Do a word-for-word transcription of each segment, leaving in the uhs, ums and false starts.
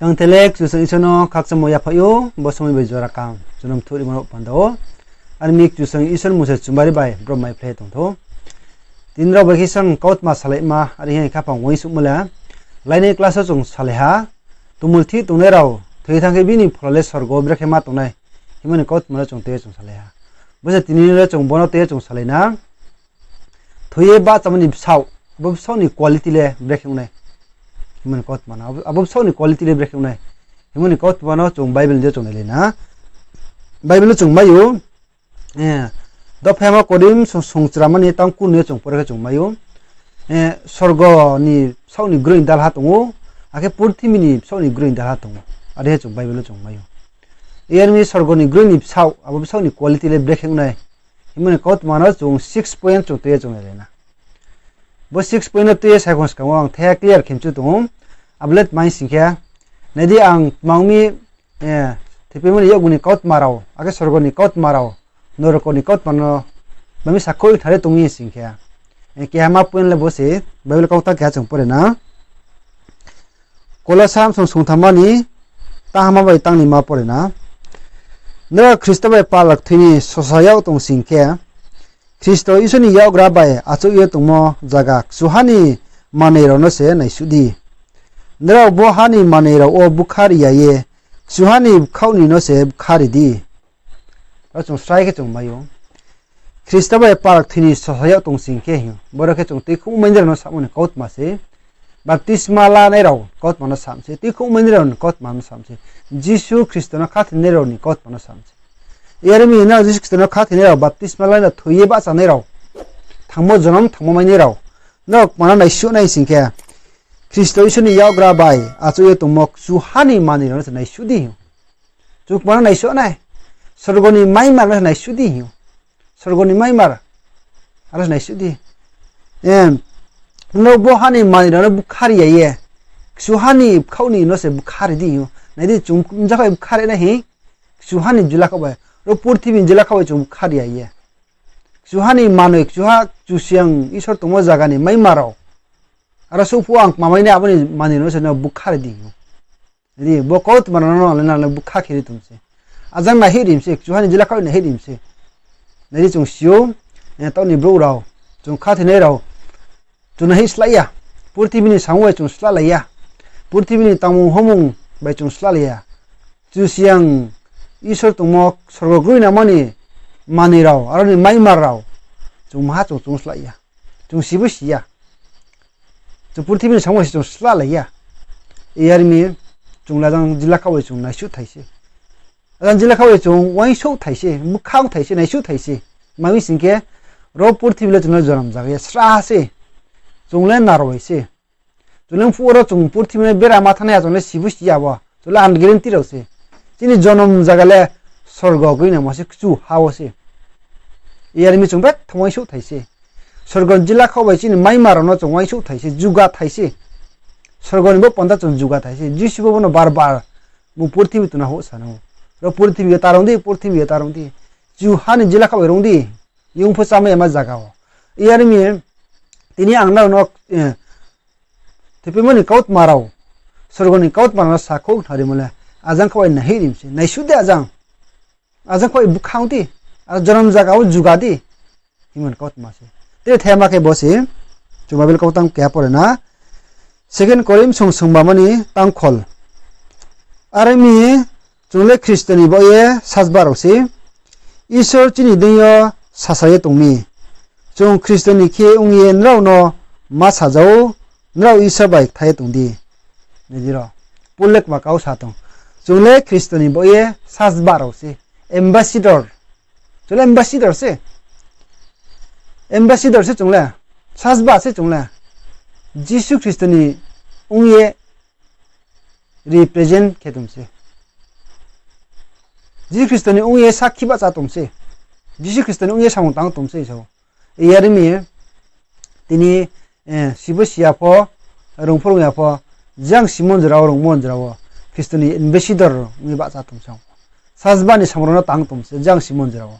Tangtele Kchusoyang Isor no khakchangmo yaphaih ou, bo somoi bai jora kaham chung no mthoh rimo no panda ou. Are ong mi Kchusoyang Isor mung se chumari bai brom mai phlai tong thou. Tini rao bai khe sang kautma salaima, are hing khaphang uaingsouhmo le, lainai class wo chung salai ha, tongmulthih tongnai rao thoi ye thanng khe bini phola le sorgo wo brekhe ma tongnai hingmo ni kautma no chung tui ye chung salai ha. Bo se tini le chung bo no tui ye chung salai na. Thoi ye bahchamo ni bsaoh, abo bsaoh ni quality le brekhe ong nai hingmo ni kautma no, abo bsaoh ni quality le brekhe ong nai hingmo ni kautma no chung Bible ni deing yo chung nailai na. Bible no chung mai ou, dophaima Korinth song, songchramani tang kunu ye chung pore khe chung mai ou. Sorgo ni bsaoh ni groing dalha tong ou, akhe purthimbi ni bsaoh ni groing dalha tong ou. Are he chung Bible no chung mai ou. Yar mi sorgo ni groing ni bsaoh, abo bsaoh ni quality le brekhe ong nai hingmo ni kautma no chung six point chung tui ye chung nailai na. Bo six point no tui ye saikhong skang wo ang the clear khe mchu tong ou. Abo le tma hing sing khe, nai di ang tma ong mi, thoipaimo ni yakgu ni kautma rao, akhe sorgo ni kautma rao, norok ni kautma no bami sakhouh thanng ye tong mi hing sing khe, kehama point le bo se, Bible kautang keha chung pore na. Kolosa song songthamma ni tanghamma bai tang ni ma pore na. Nrao Khristo bai pal kthoi ni sosa yag tong sing khe, Khristo Isor ni yakgra bai achouh ye tongmo zaga kchuha ni manoi rao no se naisuh di. Nrao bo ha ni manoi rao wo bkha ri ya ye, kchuha ni bkhaoh ni no se bkha ri di. Aro chung srai khe chung mai ou. Khristo bai pal kthoi ni sosa yag tong sing khe hing ou. Boro khe chung tuikhouhmainai rao no samo ni kautma se. Baptisma lanai rao kautma no sam se. Tuikhouhmainai rao ni kautma no sam se. Jisu Khristo no khathoinai rao ni kautma no sam se. Yar mi nrao Jisu Khristo no khathoinai rao, baptisma lanai rao, thoi ye bahchanai rao, thangmo jonom thangmo mainai rao, nrao kma no naisuh nai sing khe, Khristo Isor ni yakgra bai achouh ye tongmo kchuha ni manoi rao no se naisuh di hing ou. Chung kma no naisuh nai? Sorgo ni maimar no se naisuh di hing ou. Sorgo ni maimar, aro se naisuh di. Nrao bo ha ni manoi rao no bkha ri ya ye, kchuha ni bkhaoh ni no se bkha ri di hing ou. Nai di, chung mjakhai bkha ri nai hing, kchuha ni jila khaoh bai, ro purthimbi ni jila khaoh bai chung bkha ri ya ye, kchuha ni manoi, kchuha Kchusoyang Isor tongmo zaga ni maimar rao, aro souhphuh ang kma mai nai abo ni manoi rao no se no bkha ri di hing ou. Nai di, bo kautma rao no nang le nang le bkha khe ri tong se. Ajang naihih ri mi se, kchuha ni jila khaoh naihih ri mi se. Nai di, chung si ou, taoh ni brouh rao, chung khathoinai rao, chung naihih slái ya. Purthimbi ni samung bai chung slalai ya. Purthimbi ni tangmung homung bai chung slalai ya. Kchusoyang Isor tongmo sorgo groinamo ni manoi rao, aro ni maimar rao, chung maha chung chung slái ya. Chung sibo si ya. Chung purthimbi ni samung bai se chung slalai ya. Yar mi chung le ajang jila khaoh bai chung naisuh thai se. Ajang jila khaoh bai chung uaingsouh thai se, bkha ong thai se, naisuh thai se. Tma hing sing khe, ro purthimbi le chung no jonom zaga ya sra se. Chung le naroi se. Chung le phuh ro chung purthimbi no bera ma thanng nai ha, chung le sibo si ya bo. Chung le unguarantee rao se. Chini jonom zaga le sorgo groinamo se, kchuha wo se. Yar mi chung betha uaingsouh thai se. Sorgo ni jila khaoh bai chini maimar rao no chung uaingsouh thai se, juga thai se. Sorgo ni bo panda chung juga thai se. Jisu bo bo no bar bar bung purthimbi tongna houh sa no. Ro purthimbi yo ta rung di, purthimbi yo ta rung di. Kchuha ni jila khaoh bai rung di. Yung pho chámai yama zaga wo. Yar mi tini ang nrao no thoipaimo ni kautma rao, sorgo ni kautma rao no sakhouh khnarimo le, ajang khaoh bai naihih ri mi se, naisuh di ajang. Ajang khaoh bai bkha ong di, aro jonom zaga wo juga di, hingmo ni kautma se. Tre thema khe bo se, chung Bible kautang keha pore na. Second Korinth song songbama ni tangkhol. Are mi, chung le Khristo ni baoh ye sasba rao se, Isor chini deing yo sasa ye tong mi. Chung Khristo ni khe ong ye nrao no ma saja ou, nrao Isor bai ktha ye tong di. Nai di ro, Paul le kma kau sa tong. Chung le Khristo ni baoh ye sasba rao se, ambassador. Chung le ambassador se. Ambassador se chung le. Sasba se chung le. Jisu Khristo ni ong ye represent khe tong se. Jisu Khristo ni ong ye sakhi bahcha tong se. Jisu Khristo ni ong ye samung tang tong se sao. Yar mi tini sibo si ya pho, rung pho rung ya pho, jang simon jora wo, rungmon jora wo, Khristo ni ambassador ong ye bahcha tong se. Sasba ni samung rao no tang tong se, jang simon jora wo.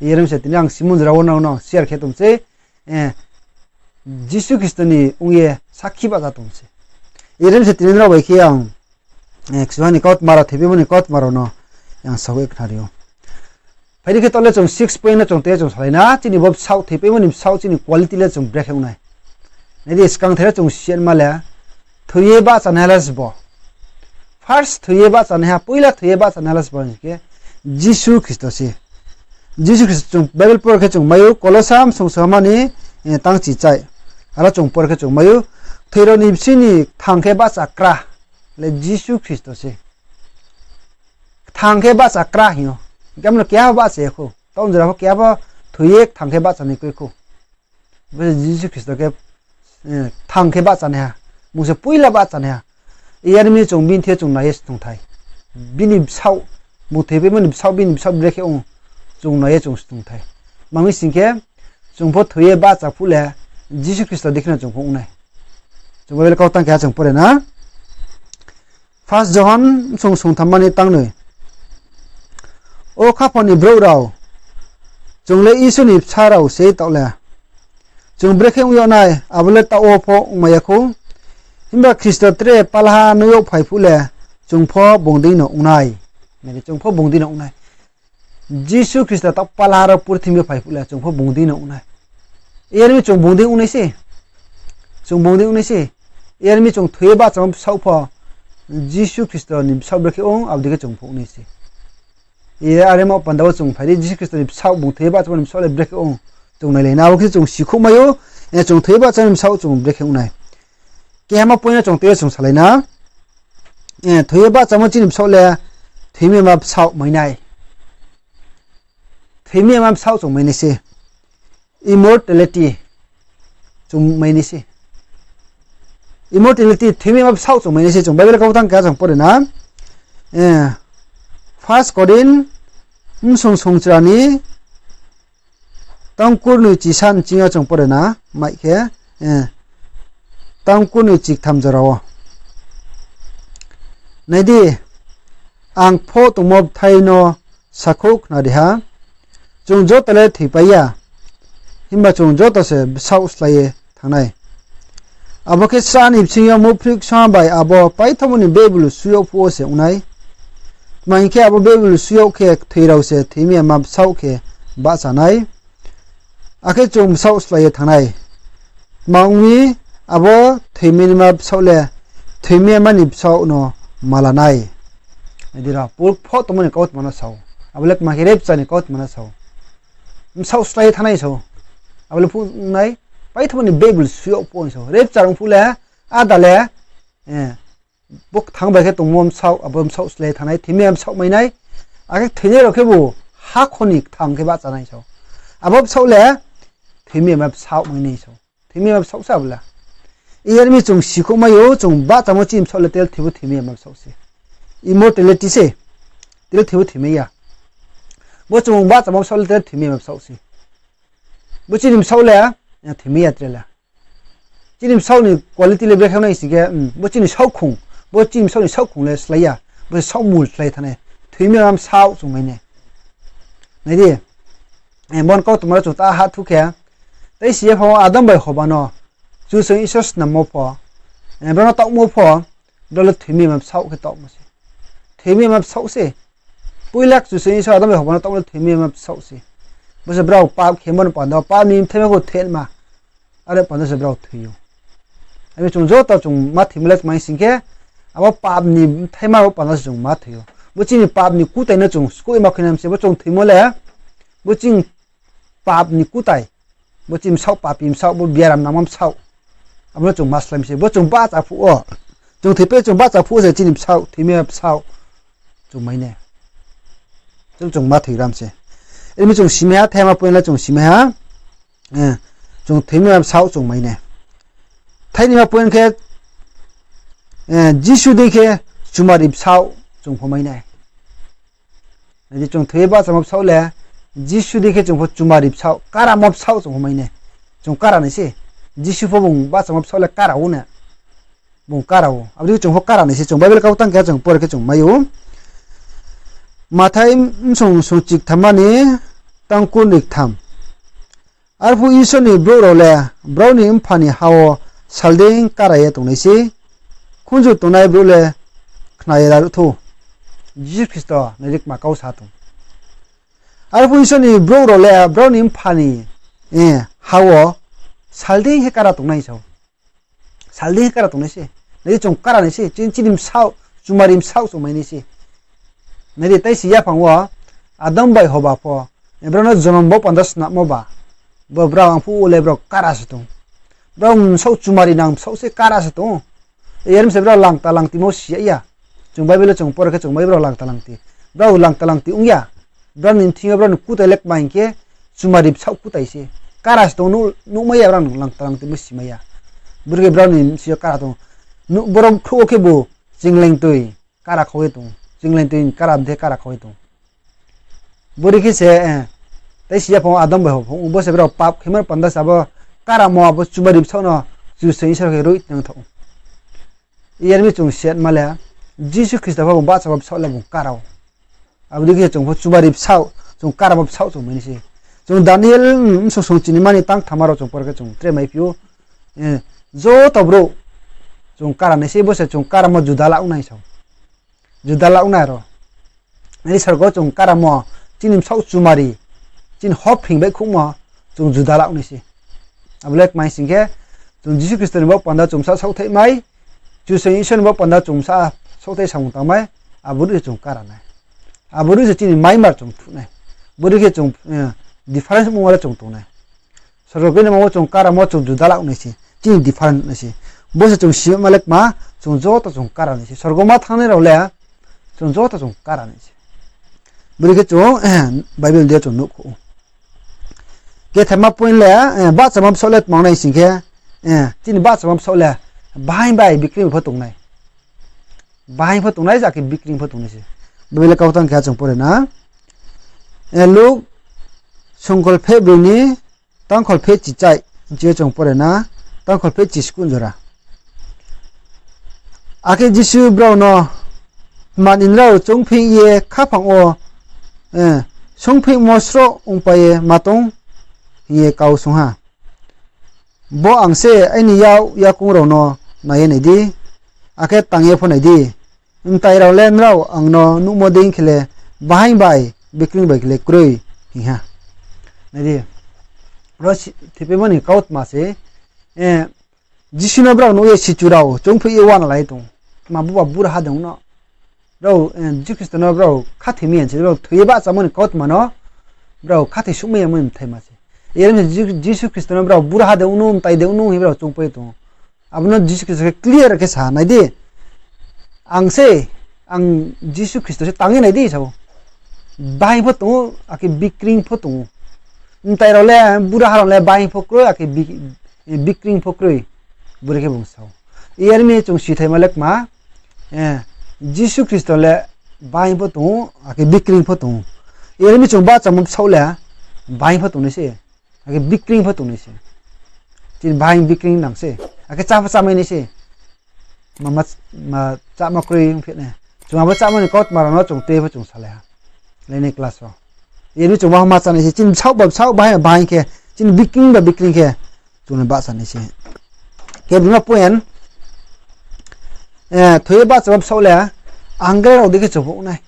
Yar mi se tini ang simon jora wo nang no share khe tong se, Jisu Khristo ni ong ye sakhi bahcha tong se. Yar mi se tini nrao bai khe ang Kchuha ni kautma rao, thoipaimo ni kautma rao no ang sao ye khnari ou. Phai di khe taoh le chung six point no chung tei ye chung salai na, chini bo bsaoh, thoipaimo ni bsaoh, chini quality le chung brekhe ong nai. Nai di, skangther le chung siyanma le, thoi ye bahchanaiha le sbo. First thoi ye bahchanaiha, poila thoi ye bahchanaiha le sbo hing khe Jisu Khristo se. Jisu Khristo chung Bible por khe chung mai ou, Kolosa bsong sohama ni tangchichai. Aro chung por khe chung mai ou, thoi rao ni bsing ni kthang khe bahchakra le Jisu Khristo se. Kthang khe bahchakra hing ou. Hing khe amo no keha pho bahcha ya khou. Taoh jora pho keha pho thoi ye kthang khe bahchanai kroi khou. Bo se Jisu Khristo khe kthang khe bahchanaiha. Bung se poila bahchanaiha. Yar mi chung bini thing yo chung nai ye se tongthai. Bini bsaoh, bung thoipaimo ni bsaoh, bini bsaoh brekhe ong, chung nai ye chung se tongthai. Tma hing sing khe, chung pho thoi ye bahcha phuh le Jisu Khristo dei khe no chung pho ong nai. Chung Bible kau tang keha chung pore na. First Johon bsong songthamma ni tangnoi. O khaphang ni brouh rao, chung le Isor ni bsa rao sei taoh le, chung brekhe ong yag nai, abo le taoh wo pho ongmai ya khou. Himba Khristo tre palha no yag phai phuh le, chung pho bung dei no ong nai. Nai di, chung pho bung dei no ong nai. Jisu Khristo taoh palha ro purthimbi yo phai phuh le chung pho bung dei no ong nai. Yar mi chung bung dei ong nai se. Chung bung dei ong nai se. Yar mi chung thoi ye bahchamo bsaoh pho Jisu Khristo ni bsaoh brekhe ong, abo dei khe chung pho ong nai se. Are mo panda wo chung phai di, Jisu Khristo ni bsaoh, bung thoi ye bahchamo ni bsaoh le brekhe ong, chung nailai na. Abo khe chung sikhouhmai ou, chung thoi ye bahchamo ni bsaoh chung brekhe ong nai. Kehama point no chung tei ye chung salai na. Thoi ye bahchamo chini bsaoh le thoimi yama bsaoh mai nai. Thoimi yama bsaoh chung mai nai se. Immortality chung mai nai se. Immortality, thoimi yama bsaoh chung mai nai se. Chung Bible kau tang keha chung pore na. First Korinth bsong songchra ni tangkur noi chisa ni ching yo chung pore na, mai khe, tangkur noi chiktham jora wo. Nai di, ang pho tongmo bthai no sakhouh khnari ha, chung joto le thoipai ya, himba chung joto se bsaoh slái ye thanng nai. Abo khe sra ni bsing yo muphri ksungha bai abo paithaohmo ni bebulu shu yag phuh wo se ong nai. Tma hing khe, abo bebulu shu yag khe kthoi rao se thoimi yama bsaoh khe bahcha nai. Akhe chung bsaoh slái ye thanng nai. Tma ong mi, abo thoimi yama bsaoh le thoimi yama ni bsaoh no ma la nai. Nai di, ro purthimbi yo tongmo ni kautma no sa ou. Abo le tma khe rapture ni kautma no sa ou. Bsaoh slái ye thanng nai sa ou. Abo le phuh ong nai, paithaohmo ni bebulu shu yag phuh ong sa ou. Rapture ong phuh le, áda le, bo kthang bai khe tongmo bsaoh, abo bsaoh slái ye thanng nai, thoimi yama bsaoh mai nai. Akhe thoinai rao khebu hakhor ni kthang khe bahcha nai sa ou. Abo bsaoh le thoimi yama bsaoh mai nai sa ou. Thoimi yama bsaoh se abo le. Yar mi chung sikhouhmai ou, chung bahchamo chini bsaoh le tre thoi bo thoimi yama bsaoh se. Immortality se. Tre thoi bo thoimai ya. Bo chung bahchamo bsaoh le tre thoimi yama bsaoh se. Bo chini bsaoh le thoimai ya tre le. Chini bsaoh ni quality le brekhe nai sing khe, bo chini saohkhong, bo chini bsaoh ni saohkhong le slái ya, bo se saohmul slái thanng nai, thoimi yama bsaoh chung mai nai. Nai di, bo ni kautma ro chung ta ha thu khe, tei si ye pho Adam bai Hoba no Kchusoyang Isor snammo pho, brao no taohmo pho, brao le thoimi yama bsaoh khe taohmo se. Thoimi yama bsaoh se. Poila Kchusoyang Isor Adam bai Hoba no taohmo le thoimi yama bsaoh se. Bo se brao pap khemo ni panda wo, pap ni bthaima khe thoima. Are panda se brao thoi ou. Abo chung joto chung ma thoimo le tma hing sing khe, abo pap ni bthaima bo panda se chung ma thoi ou. Bo chini pap ni kutai no chung skouh ye ma khuinai mi se, bo chung thoimo le, bo chini pap ni kutai, bo chini bsaoh, papi bsaoh, bo biaram nangma bsaoh, abo no chung ma slái mi se. Bo chung bahcha phuh wo, chung thoipai chung bahcha phuh wo se chini bsaoh, thoimi yama bsaoh chung mai nai. Chung, chung ma thoi ram se. Are mi chung simai ha, thaima point le chung simai ha. Chung thoimi yama bsaoh chung mai nai. Thainima point khe, Jisu dei khe chumari bsaoh chung pho mai nai. Nai di, chung thoi ye bahchamo bsaoh le, Jisu dei khe chung pho chumari bsaoh, karamo bsaoh chung pho mai nai. Chung kara nai se. Jisu pho bung bahchamo bsaoh le kara ou na. Bung kara ou. Abo dei khe chung pho kara nai se, chung Bible kau tang keha chung pore khe chung mai ou. Mathai bsong songchikthamma ni tangkur noi ktham. Arphuh Isor ni brouh rao le brao ni mpha ni ha wo sal dei kara ye tongnai sei. Khunju tongnai brouh le khna ye laruh thou. Jisu Khristo nai di kma kau sa tong. Arphuh Isor ni brouh rao le brao ni mpha ni, eh, ha wo saldei khe kara tongnai sao. Saldei khe kara tongnai se. Nai di chung kara nai se. Chini, chini bsaoh, chumari bsaoh chung mai nai se. Nai di, taisi yaphang wo Adam bai Hoba pho, eh, brao no jonom bo panda snamo ba, bo brao ang phuh wo le brao kara se tong. Brao bsaoh chumari nang bsaoh se kara se tong. Yar mi se brao langta langtimo si ya ya. Chung Bible wo chung pore khe chung mai brao langta langti. Brao langta langti ong ya. Brao ni thing yo brao ni kutai le kma hing khe, chumari bsaoh kutai se. Kara se tong nuh, nuhmai ya brao ni langta langtimo si mai ya. Bore khe brao ni si yo kara tong. Nuh, boro khruh wo khebu chingleng tui kara khau ye tong. Chingleng tui kara bde kara khau ye tong. Bore khe se, eh, taisi yaphang Adam bai Hoba pho, bo se brao pap khe mar panda se abo karamo abo chumari bsaoh no Kchusoyang Isor khe roih tang thou. Yar mi chung setma le, Jisu Khristo pho bung bahchamo bsaoh le bung kara ou. Abo dei khe chung pho chumari bsaoh, chung karamo bsaoh chung mai nai se. Chung Daniel, mm, bsong song chini mani tang thama rao chung pore khe chung tre maiphi ou, eh, joto brouh chung kara nai se, bo se chung karamo juda la ong nai sao. Juda la ong nai ro. Nai di sorgo chung karamo, chini bsaoh chumari, chini hophing baihkhouhmo, chung juda la ong nai se. Abo le kma hing sing khe, chung Jisu Khristo ni bo panda chung bsa saohthaih mai, Kchusoyang Isor ni bo panda chung bsa saohthaih samung tang mai, abo dei se chung kara nai. Abo dei se chini maimar chung thuh nai. Bo dei khe chung, eh, difference mungma le chung tong nai. Sorgo gini mamo chung karamo chung juda la ong nai se. Chini difference nai se. Bo se chung si ma le kma, chung joto chung kara nai se. Sorgo ma thanngnai rao le, chung joto chung kara nai se. Bore khe chung, eh, Bible de chung nuhkhouh ou. Kethama point le, eh, bahchamo bsaoh le tma ong nai sing khe, eh, chini bahchamo bsaoh le, bahaing bai bikreing pho tong nai. Bahaing pho tong nai, akhe bikreing pho tong nai se. Bible le kau tang khe chung pore na. Eh, Luk songkhol pheh broi ni tangkhol pheh chichai, hing ye chung pore na, tangkhol pheh chiskuh jora. Akhe Jisu brao no, Tma ni nrao choungpheih ye khaphang wo, eh, songpheihmo sroh ongpai ye ma tong? hing ye kau swunng ha. Bo ang se, aini yak yakoung rao no nai ye nai di, akhe tang ye pho nai di. Mtai rao le nrao ang no nuhmo dei khe le bahaing bai, bikreing bai khe le kroi, hing ha. Nai di, ro si-, thipaimo ni kautma se, eh, Jisu no brao nuh ye sichu rao choungpheih ye uanalai tong. Tma buba buraha de ong no. Brao, eh, Jisu Khristo no brao khathoi mi ya se, brao thoi ye bahchamo ni kautma no brao khathoi suhmai yamo ni mthaima se. Yar mi Ji-, Jisu Khristo no brao buraha de ong no, mtai de ong no hing brao choungpai tong ou. Abo no Jisu Khristo khe clear khe sa nai di. Ang se, ang Jisu Khristo se tang ye nai di sa ou. Bahaing pho tong ou, akhe bikreing pho tong ou. Mtai rao le, buraha rao le bahaing pho kroi, akhe bik-, bikreing pho kroi. Bore khe bung sa ou. Yar mi chung sithaima le kma, eh, Jisu Khristo le bahaing pho tong ou, akhe bikreing pho tong ou. Yar mi chung bahchamo bsaoh le bahaing pho tong nai se, akhe bikreing pho tong nai se. Chini bahaing bikreing nang se, akhe chá pho chámai nai se. Ma, ma, ma, chámo kroi ong phi nai. Chung abo chámo ni kautma rao no chung tei pho chung salai ha. Lainai class rao. Yar mi chung bahma chá nai se, chini bsaoh ba bsaoh, bahaing ba bahaing khe, chini bikreing ba bikreing khe, chung le bahcha nai se. Khe bima point, eh, thoi ye bahchamo bsaoh le, angel rao dei khe chung pho ong nai.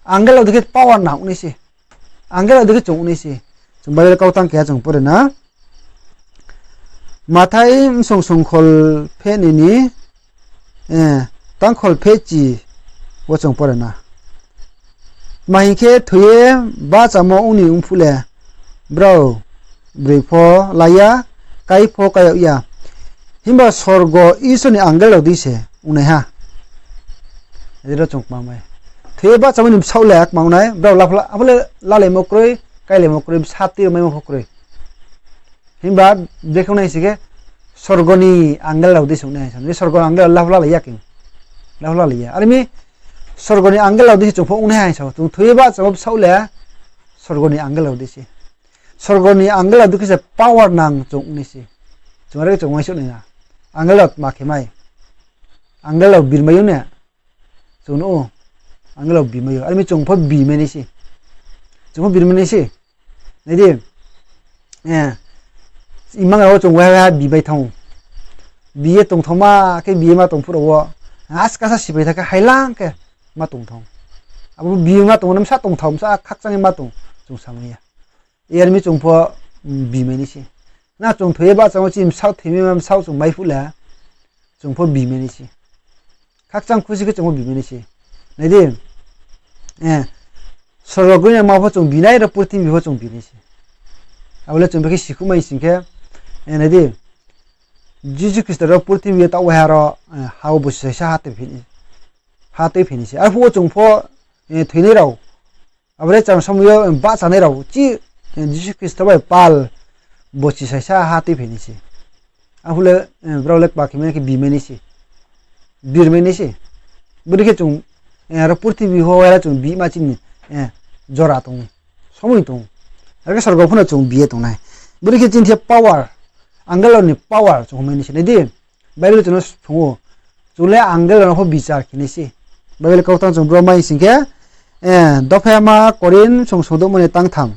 Angel rao dei khe power nang ong nai se. Angel rao dei khe chung ong nai se. Chung Bible kau tang keha chung pore na. Mathai bsong songkhol pheh ni ni, eh, tangkhol pheh chi wo chung pore na. Tma hing khe, thoi ye bahchamo ong ni ongphuh le, brao broi pho la ya, kái pho kái yag ya. Himba sorgo Isor ni angel rao dei se ong nai ha. Aro chung kma mai. Thoi ye bahchamo ni bsaoh le kma ong nai, brao la pho la, abo le lalaimo kroi, káilaimo kroi, bsa tui maimo pho kroi. Himba brekhe ong nai sing khe, sorgo ni angel rao dei se ong nai ha. Sorgo ni angel rao la pho lalai ya khe. La pho lalai ya. Are mi sorgo ni angel rao dei se chung pho ong nai ha sa ou. Chung thoi ye bahchamo bsaoh le sorgo ni angel rao dei se. Sorgo ni angel rao dei khe se power nang chung ong nai se. Chung are khe chung uaingsouh nai na. Angel rao tma khe mai. Angel rao birmai ou ne. Chung nuh ou. Angel rao bimai ou. Are mi chung pho bimai nai se. Chung pho birmai nai se. Nai di. Eh, imang rao wo chung waiha waiha bibai thanng ou. Bi ye tongthaoma khe bi ye ma tong phuh rao wo. Askasa sipai tha khe hailang khe ma tong thang. Abo bi ma tong, bsa tong thang, bsa khakchang ye ma tong, chung samai ya. Yar mi chung pho, mm, bimai nai se. Na chung thoi ye bahchamo chini bsaoh thoimai ma bsaoh chung mai phuh le, chung pho bimai nai se. Khakchang khusi khe chung pho bimai nai se. Nai di, eh, sorgo goi nai ma pho chung binai, ro purthimbi pho chung binai se. Abo le chung bekhe sikhouhmai sing khe, eh, nai di, Jisu Khristo ro purthimbi yo taoh waiha ro, eh, ha wo bosi saisa ha tuiphai nai se. Arphuh wo chung pho, eh, thoinai rao, abo le chang somoi yo, eh, bahchanai rao, chi, eh, Jisu Khristo bai pal bosi saisa ha tuiphai nai se. Arphuh le, eh, brao le kma khe mai khe bimai nai se. Birmai nai se. Bodei khe chung, eh, ro purthimbi yo waiha chung bima chini, eh, jora tong, somoi tong. Are khe sorgo pho no chung bi ye tongnai. Bodei khe chini the power, angel rao ni power chung mai nai se. Nai di, Bible chung no sung ou, chung le angel rao no pho bichar khe nai se. Bible kautang chung bro mai sing khe, eh, dopha ma Korinth song sodouhmo ni tangtham.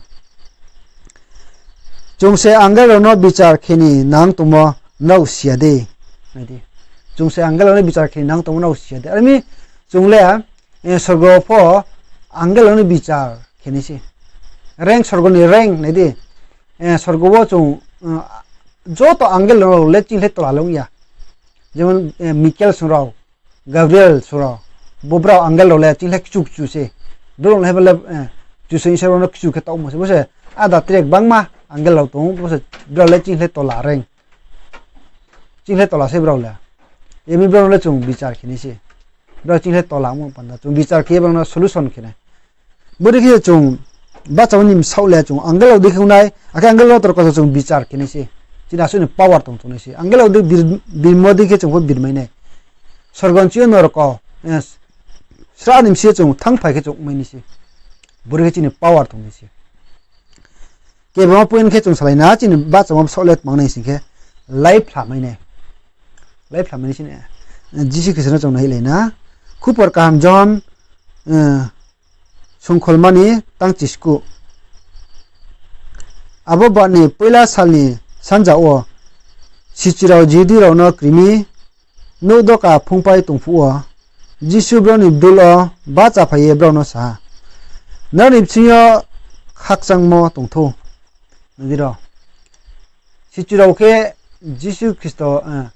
Chung se angel rao no bichar khe ni nang tongmo nrao si ya de. Nai di. Chung se angel rao no bichar khe ni nang tongmo nrao si ya de. Are mi chung le, eh, sorgo pho angel rao no bichar khe nai se. Rank, sorgo ni rank, nai di. Eh, sorgo wo chung, eh, joto angel rao le chingkhlai tola le ong ya. Jemon, eh, Michael song rao, Gabriel song rao, bo brao angel rao le chingkhlai kchu kchu se. Brao le haiba le, eh, Kchusoyang Isor rao no kchu khe taohmo se. Bo se ada tre gbangma angel rao tong ou, bo se brao le chingkhlai tola rank. Chingkhlai tola se brao le. Yar mi brao no le chung bichar khe nai se. Brao chingkhlai tola ongmo panda chung bichar khe ye brao no solution khe nai. Bodei khe chung bahchamo ni bsaoh le chung angel rao dei khe ong nai, akhe angel rao no torko chung bichar khe nai se. Chini asuh ni power tong chung nai se. Angel rao dei bir-, birmo dei khe chung pho birmai nai. Sorgo ni chi yo norko, eh, sra ni bsi yo chung thanngphai khe chung ongmai nai se. Bodei khe chini power tong nai se. Kebama point khe chung salai na, chini bahchamo bsaoh le tmang nai sing khe, laiphlaimai nai. Laiphlaimai nai se, Jisu Khristo no chung naihlai na. Khupor kaham Johon, eh, songkholma ni tang chiskuh. Abo baoh ni poila sal ni sanja wo sichu rao Jihudi rao no kri mi nouh doka phungpai tongphuh wo, Jisu brao ni bdul wo bahchaphai ye brao no sa ha, Nrao ni bsing yo khakchangmo tong thou. Nai di ro. Sichu rao khe Jisu Khristo, eh,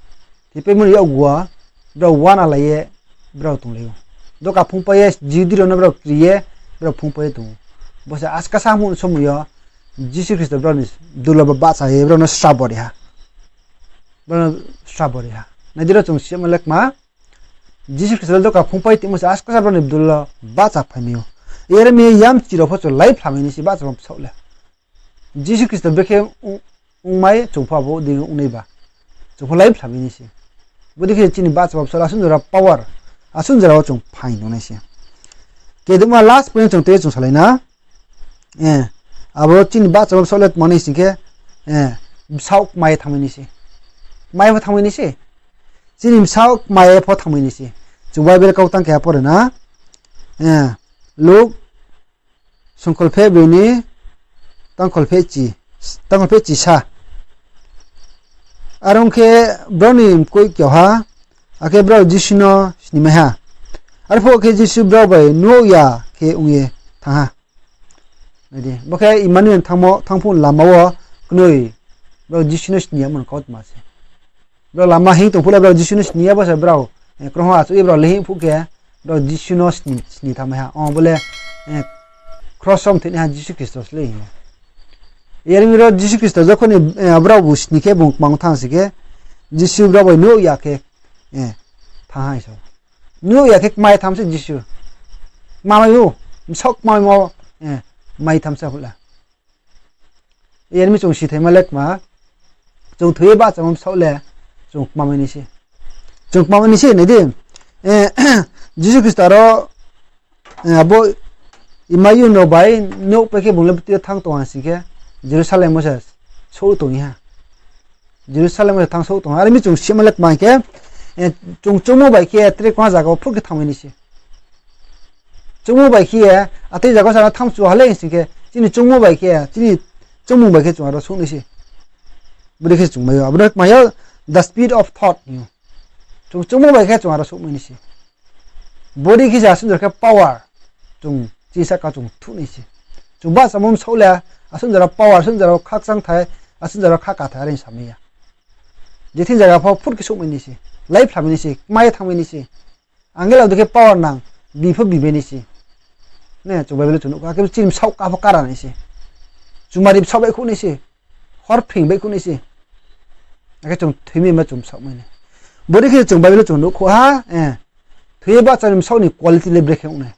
thipaimo ni yakgu wo brao uanalai ye brao tonglai ou. Doka phungpai ye Jihudi rao no brao kri ye brao phungpai ye tong ou. Bo se askasa mung somoi yo Jisu Khristo brao ni bdul wo bahcha ye brao no srabo ri ha. Brao no srabo ri ha. Nai di ro chung sima le kma, Jisu Khristo le doka phungpai tongmo se askasa brao ni bdul wo bahchaphaimai ou. Yar mi yamchi rao pho chung laiphlaimai nai se bahchamo bsaoh le. Jisu Khristo bekhe ong-, ongmai chung pho abo dei ongnai ba. Chung pho laiphlaimai nai se. Bodei khe chini bahchamo bsaoh le asuh jora power, asuh jora wo chung phaing tong nai se. Kedema last point chung tei chung salai na. Eh, abo chini bahchamo bsaoh le tmang nai sing khe, eh, bsaoh kmai ye thanngmai nai se. Kmai pho thanngmai nai se. Chini bsaoh kmai ye pho thanngmai nai se. Chung Bible kautang keha pore na. Eh, Luk songkholpheh broi ni tangkholpheh chi, tangkholpheh chisa. Are ong khe brao ni mkoih kyaoha, akhe brao Jisu no snimai ha. Arphuh khe Jisu brao bai nuh ya khe ong ye thanng ha. Nai di, bo khe Emmanuel thanngmo, thanng phuh lama wo knoi brao Jisu no sni yamo ni kautma se. Brao lama hing tong phuh le brao Jisu no sni ya, bo se brao, eh, krungha achouh ye brao le hing phuh khe brao Jisu no sni, sni thanngmai ha. O bo le, eh, kros wo mthoinaiha Jisu Khristo se le hing ye. Yar mi ro Jisu Khristo jokhon ni, eh, brao bu sni khe bung kmang thanng si khe, Jisu brao bai nuh ya khe, eh, thanng ha so. Nuh ya khe kmai tham se Jisu. Kmamai ou, bsaoh kmamaimo, eh, mai tham se phuh le. Yar mi chung sithaima le kma, chung thoi ye bahchamo bsaoh le, chung kmamai nai se. Chung kmamai nai se, nai di. Eh, Jisu Khristo aro, eh, abo Emmanuel no bai nouh pai khe bung le btui yo thanng tong ha sing khe, Jerusalem wo se souh tong ha. Jerusalem wo se thanng souh tong ha. Are mi chung sima le kma hing khe, eh, chung choungmo bai khe tre kma zaga wo phut khe thanngmai nai se. Choungmo bai khe ye, atei zaga wo sa no thanng chu ha le hing sing khe, chini choungmo bai khe, chini choungmung bai khe chung aro souh nai se. Bodei khe chung mai ou. Abo no kma yo the speed of thought hing ou. Chung chungmo bai khe chung aro souhmai nai se. Bodei khe se asuh jora khe power chung chini sahka chung thuh nai se. Chung bahchamo bsaoh le asuh jora power, asuh jora khakchang thai, asuh jora khaka thai are samai ya. Je thing zaga pho phut khe souhmai nai se, laiphlai mai nai se, kmai ye thanngmai nai se. Angel abo dei khe power nang, bi pho bi mai nai se. Ne, chung Bible chung nuh kha, akhe chini bsaoh ka pho kara nai se. Chumari bsaoh baihkhouh nai se. Hor phing baihkhouh nai se. Akhe chung thoimai ma chung bsaohmai nai. Bodei khe chung Bible chung nuhkhouh ha, thoi ye bahcha ni bsaoh ni quality le brekhe ong nai.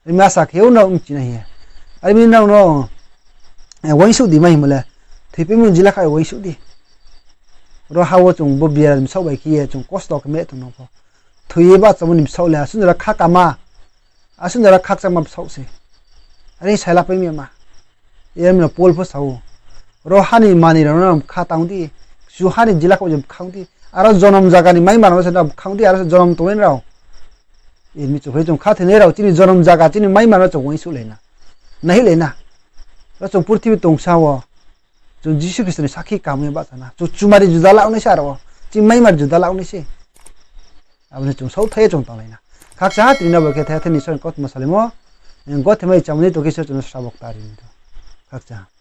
Are mi asa khe ou nrao mchi nai hing ye. Are mi nrao no, uaingsouh di ma hingmo le, thoipaimo ni jila kha uaingsouh di. Ro ha wo chung bo biaram bsaoh bai khe ye chung kosto khe meh tong no pho, thoi ye bahchamo ni bsaoh le asuh jora khakama, asuh jora khakchangma bsaoh se. Are saila pai mi ya ma. Yar mi no Paul pho sa ou, ro ha ni manoi rao no bkha tang di, kchu ha ni jila kha je bkha ong di, aro jonom zaga ni maima rao no se bkha ong di, aro se jonom tongnai rao. Yar mi chung phai chung khathoinai rao chini jonom zaga chini maima no chung uaingsouhlai na, naihoihlai na. Ro chung purthimbi tongsa wo chung Jisu Khristo ni sakhi kaham ye bahcha na. Chung chumari juda la ong nai se aro wo. Chini maima juda la ong nai se. Abo ni chung saohthaih ye chung tanglai na. Khakchang ha tini no bo khe thai thai ni Isor ni kautma salaimo. Gothe mai chamani tong khe Isor chung no srabo kta ri ni tong. Khakchang ha.